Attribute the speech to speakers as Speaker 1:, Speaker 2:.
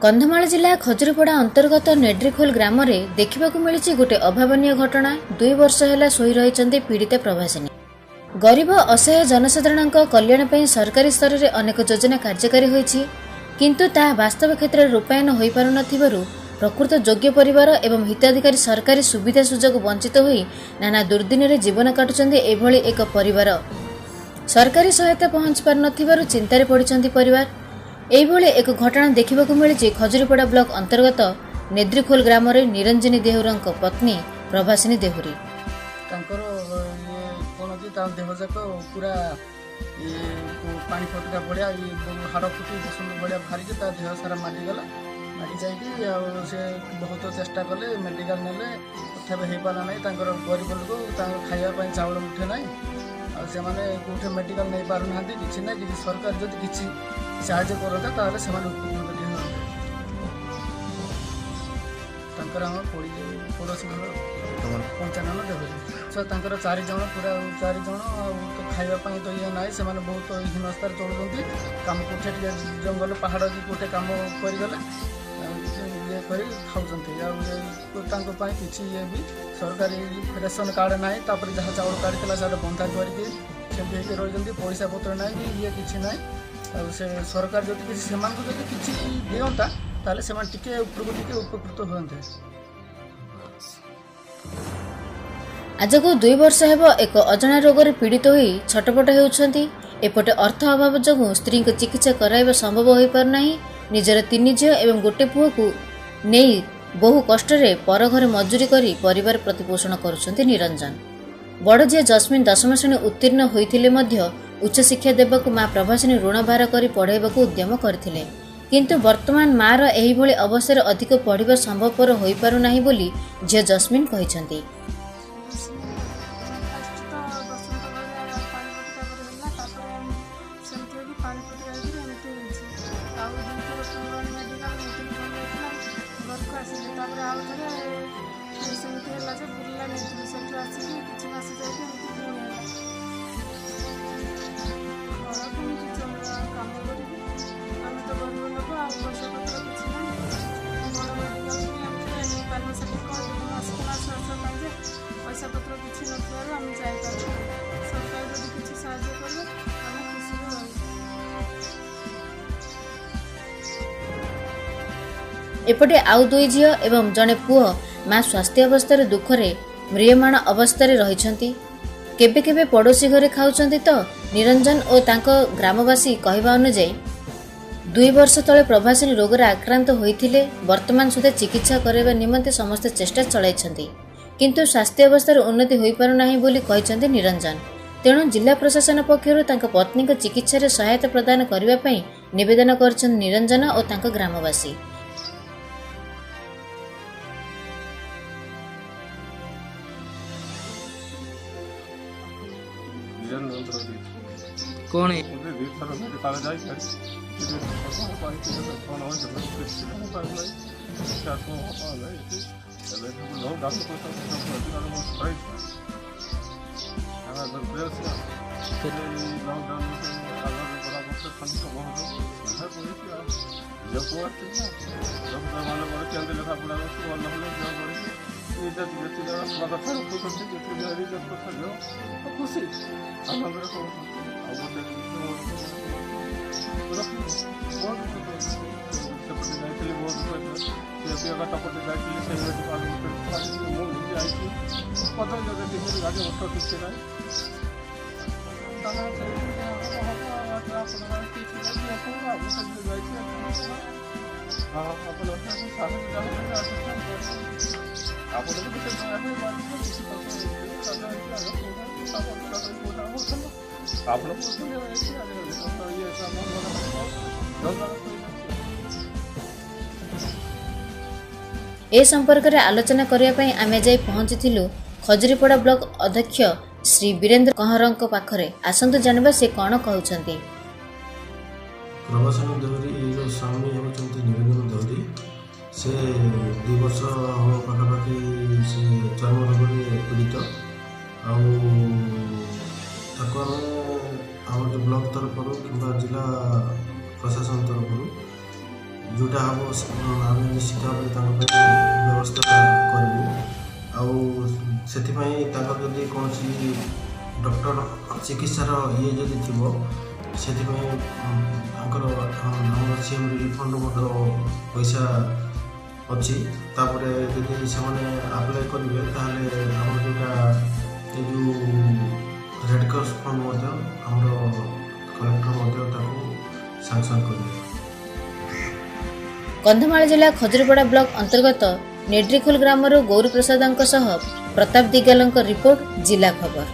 Speaker 1: କନ୍ଧମାଳ ଜିଲ୍ଲା ଖଜୁରୀପଡ଼ା ଅନ୍ତର୍ଗତ ନେଡ୍ରିଖୋଲ ଗ୍ରାମରେ ଦେଖିବାକୁ ମିଳିଛି ଗୋଟେ ଅଭାବନୀୟ ଘଟଣା। 2 ବର୍ଷ ହେଲା ଶୋଇ ରହିଛନ୍ତି ପୀଡ଼ିତା ପ୍ରଭାସିନୀ। ଗରିବ ଅସହାୟ ଜନସାଧାରଣଙ୍କ କଲ୍ୟାଣ ପାଇଁ ସରକାରୀ ସ୍ତରରେ ଅନେକ ଯୋଜନା କାର୍ଯ୍ୟକାରୀ ହୋଇଛି, କିନ୍ତୁ ତାହା ବାସ୍ତବ କ୍ଷେତ୍ରରେ ରୂପାୟନ ହୋଇପାରୁନଥିବାରୁ ପ୍ରକୃତ ଯୋଗ୍ୟ ପରିବାର ଏବଂ ହିତାଧିକାରୀ ସରକାରୀ ସୁବିଧା ସୁଯୋଗ ବଞ୍ଚିତ ହୋଇ ନାନା ଦୁର୍ଦ୍ଦିନରେ ଜୀବନ କାଟୁଛନ୍ତି। ଏଭଳି ଏକ ପରିବାର ସରକାରୀ ସହାୟତା ପହଞ୍ଚି ପାରୁନଥିବାରୁ ଚିନ୍ତାରେ ପଡ଼ିଛନ୍ତି ପରିବାର। ଏଇଭଳି ଏକ ଘଟଣା ଦେଖିବାକୁ ମିଳିଛି ଖଜୁରୀପଡ଼ା ବ୍ଲକ ଅନ୍ତର୍ଗତ ନେଦ୍ରିଖୋଲ ଗ୍ରାମରେ ନିରଞ୍ଜନୀ ଦେହୁରଙ୍କ ପତ୍ନୀ ପ୍ରଭାସିନୀ ଦେହୁରୀ।
Speaker 2: ତାଙ୍କର କ'ଣ କି ତା ଦେହ ଯାକ ପୁରା ପାଣି ଫଟକା ଭଳିଆ, ହାଡ଼ ଫୁଟି ବସନ୍ତ ଭଳିଆ ବାହାରିକି ତା ଦେହ ସାରା ମାଡ଼ିଗଲା। ମାଡ଼ି ଯାଇକି ଆଉ ସେ ବହୁତ ଚେଷ୍ଟା କଲେ, ମେଡ଼ିକାଲ ନେଲେ, ତଥାପି ହେଇପାରିଲା ନାହିଁ। ତାଙ୍କର ଗରିବ ଲୋକ, ତାଙ୍କ ଖାଇବା ପାଇଁ ଚାଉଳ ମୁଠେ ନାହିଁ, ଆଉ ସେମାନେ କେଉଁଠି ମେଡ଼ିକାଲ ନେଇପାରୁନାହାନ୍ତି, କିଛି ନାହିଁ। କିଛି ସରକାର ଯଦି କିଛି ସାହାଯ୍ୟ କରନ୍ତା ତାହେଲେ ସେମାନେ ଉପକୃତ ଟିକେ ହୁଅନ୍ତେ। ତାଙ୍କର ଆମ ପଡ଼ୋଶୀ ଘର ପଞ୍ଚାନନ ଦେହୁରୀ। ତାଙ୍କର 4 ଜଣ, ପୁରା 4 ଜଣ, ଆଉ ଖାଇବା ପାଇଁ ତ ଇଏ ନାହିଁ। ସେମାନେ ବହୁତ ହୀନସ୍ତାରେ ଚଳୁଛନ୍ତି। କାମ କୋଉଠି ଟିକେ ଜଙ୍ଗଲ ପାହାଡ଼ କି କୋଉଠି କାମ କରିଗଲେ ଆଉ ଇଏ କରି ଖାଉଛନ୍ତି। ଆଉ ତାଙ୍କ ପାଇଁ କିଛି ଇଏ ବି ସରକାରୀ ରେସନ କାର୍ଡ଼ ନାହିଁ। ତାପରେ ଯାହା ଚାଉଳ କାଢ଼ିଥିଲା ସେଇଟା ବନ୍ଧା କରିକି ସେମିତି ହେଇକି ରହିଛନ୍ତି। ପଇସା ପତ୍ର ନାହିଁ କି ଇଏ କିଛି ନାହିଁ। ଆଉ ସେ ସରକାର ଯଦି କିଛି ସେମାନଙ୍କୁ ଯଦି କିଛି ଦିଅନ୍ତା ତାହେଲେ ସେମାନେ ଟିକେ ଉପରକୁ ଟିକେ ଉପକୃତ ହୁଅନ୍ତେ।
Speaker 1: ଆଜକୁ 2 ବର୍ଷ ହେବ ଏକ ଅଜଣା ରୋଗରେ ପୀଡ଼ିତ ହୋଇ ଛଟପଟ ହେଉଛନ୍ତି। ଏପଟେ ଅର୍ଥ ଅଭାବ ଯୋଗୁଁ ସ୍ତ୍ରୀଙ୍କ ଚିକିତ୍ସା କରାଇବା ସମ୍ଭବ ହୋଇପାରୁନାହିଁ। ନିଜର 3 ଝିଅ ଏବଂ ଗୋଟେ ପୁଅକୁ ନେଇ ବହୁ କଷ୍ଟରେ ପର ଘରେ ମଜୁରୀ କରି ପରିବାର ପ୍ରତିପୋଷଣ କରୁଛନ୍ତି ନିରଞ୍ଜନ। ବଡ଼ ଝିଅ ଜସ୍ମିନ 10ମ ଶ୍ରେଣୀ ଉତ୍ତୀର୍ଣ୍ଣ ହୋଇଥିଲେ ମଧ୍ୟ ଉଚ୍ଚଶିକ୍ଷା ଦେବାକୁ ମା ପ୍ରଭାସିନୀ ଋଣ ଭାର କରି ପଢ଼ାଇବାକୁ ଉଦ୍ୟମ କରିଥିଲେ, କିନ୍ତୁ ବର୍ତ୍ତମାନ ମାର ଏହିଭଳି ଅବସ୍ଥାରେ ଅଧିକ ପଢ଼ିବା ସମ୍ଭବପର ହୋଇପାରୁନାହିଁ ବୋଲି ଝିଅ ଜସ୍ମିନ କହିଛନ୍ତି।
Speaker 3: ପଇସା ପତ୍ର କିଛି ନଥିବାରୁ ଆମେ ଯାଇପାରୁନୁ। ସରକାର ଯଦି କିଛି ସାହାଯ୍ୟ କଲେ ଆମେ ଖୁସିରେ ରହିବୁ।
Speaker 1: ଏପଟେ ଆଉ 2 ଝିଅ ଏବଂ ଜଣେ ପୁଅ ମା ସ୍ୱାସ୍ଥ୍ୟ ଅବସ୍ଥାରେ ଦୁଃଖରେ ମ୍ରିୟମାଣ ଅବସ୍ଥାରେ ରହିଛନ୍ତି। କେବେ କେବେ ପଡ଼ୋଶୀ ଘରେ ଖାଉଛନ୍ତି ତ ନିରଞ୍ଜନ ଓ ତାଙ୍କ ଗ୍ରାମବାସୀ କହିବା ଅନୁଯାୟୀ 2 ବର୍ଷ ତଳେ ପ୍ରଭାସିନୀ ରୋଗରେ ଆକ୍ରାନ୍ତ ହୋଇଥିଲେ। ବର୍ତ୍ତମାନ ସୁଦ୍ଧା ଚିକିତ୍ସା କରାଇବା ନିମନ୍ତେ ସମସ୍ତେ ଚେଷ୍ଟା ଚଳାଇଛନ୍ତି, କିନ୍ତୁ ସ୍ୱାସ୍ଥ୍ୟ ଅବସ୍ଥାରେ ଉନ୍ନତି ହୋଇପାରୁନାହିଁ ବୋଲି କହିଛନ୍ତି ନିରଞ୍ଜନ। ତେଣୁ ଜିଲ୍ଲା ପ୍ରଶାସନ ପକ୍ଷରୁ ତାଙ୍କ ପତ୍ନୀଙ୍କ ଚିକିତ୍ସାରେ ସହାୟତା ପ୍ରଦାନ କରିବା ପାଇଁ ନିବେଦନ କରିଛନ୍ତି ନିରଞ୍ଜନ ଓ ତାଙ୍କ ଗ୍ରାମବାସୀ।
Speaker 4: କ'ଣ
Speaker 5: ଖୁସି ସେପଟେ ଯାଇଥିଲି, ବହୁତ ପଟେ ଯାଇଥିଲି, ସେଇ ମୁଁ ନିଜେ ଆଇଛି। 15 ଜାଗା ଟିକେଟ, ଗାଡ଼ି ମଟର କିଛି ନାହିଁ। ଆପଣ ଆପଣ
Speaker 1: ଏ ସମ୍ପର୍କରେ ଆଲୋଚନା କରିବା ପାଇଁ ଆମେ ଯାଇ ପହଞ୍ଚିଥିଲୁ ଖଜୁରୀପଡ଼ା ବ୍ଲକ ଅଧ୍ୟକ୍ଷ ଶ୍ରୀ ବୀରେନ୍ଦ୍ର କହଁରଙ୍କ ପାଖରେ। ଆସନ୍ତୁ ଜାଣିବା ସେ କ'ଣ କହୁଛନ୍ତି।
Speaker 6: ପ୍ରଭାସିନୀ ଦେହୁରୀ ଯେଉଁ ସ୍ୱାମୀ ହେଉଛନ୍ତି ନିରଞ୍ଜନ ଦେହୁରୀ, ସେ 2 ବର୍ଷ ହେବ ପାଖାପାଖି ସେ ଚର୍ମ ରୋଗରେ ପୀଡ଼ିତ। ଆଉ ତାକୁ ଆମେ ଆମର ଯେଉଁ ବ୍ଲକ ତରଫରୁ କିମ୍ବା ଜିଲ୍ଲା ପ୍ରଶାସନ ତରଫରୁ ଯେଉଁଟା ହେବ ଆମେ ନିଶ୍ଚିତ ଭାବରେ ତାଙ୍କ ପାଇଁ ବ୍ୟବସ୍ଥା କରିବୁ। ଆଉ ସେଥିପାଇଁ ତାଙ୍କର ଯଦି କୌଣସି ଡକ୍ଟର ଚିକିତ୍ସାର ଇଏ ଯଦି ଥିବ, ସେଥିପାଇଁ ତାଙ୍କର ଆମର ସି ଏମ୍ ରିଲିଫ୍ ଫଣ୍ଡ ମଧ୍ୟ ପଇସା ଅଛି। ତାପରେ ଯଦି ସେମାନେ ଆପ୍ଲାଏ କରିବେ, ତାହେଲେ ଆମର ଯେଉଁଟା ଏ ଯେଉଁ ରେଡ଼୍ କ୍ରସ୍ ଫଣ୍ଡ ମଧ୍ୟ ଆମର କଲେକ୍ଟର ମଧ୍ୟ ତାକୁ ସାଙ୍କସନ୍ କରିବେ।
Speaker 1: କନ୍ଧମାଳ ଜିଲ୍ଲା ଖଜୁରୀପଡ଼ା ବ୍ଲକ ଅନ୍ତର୍ଗତ ନେଡ୍ରିଖୋଲ ଗ୍ରାମରୁ ଗୌରୀପ୍ରସାଦଙ୍କ ସହ ପ୍ରତାପ ଦିଗାଲଙ୍କ ରିପୋର୍ଟ, ଜିଲ୍ଲା ଖବର।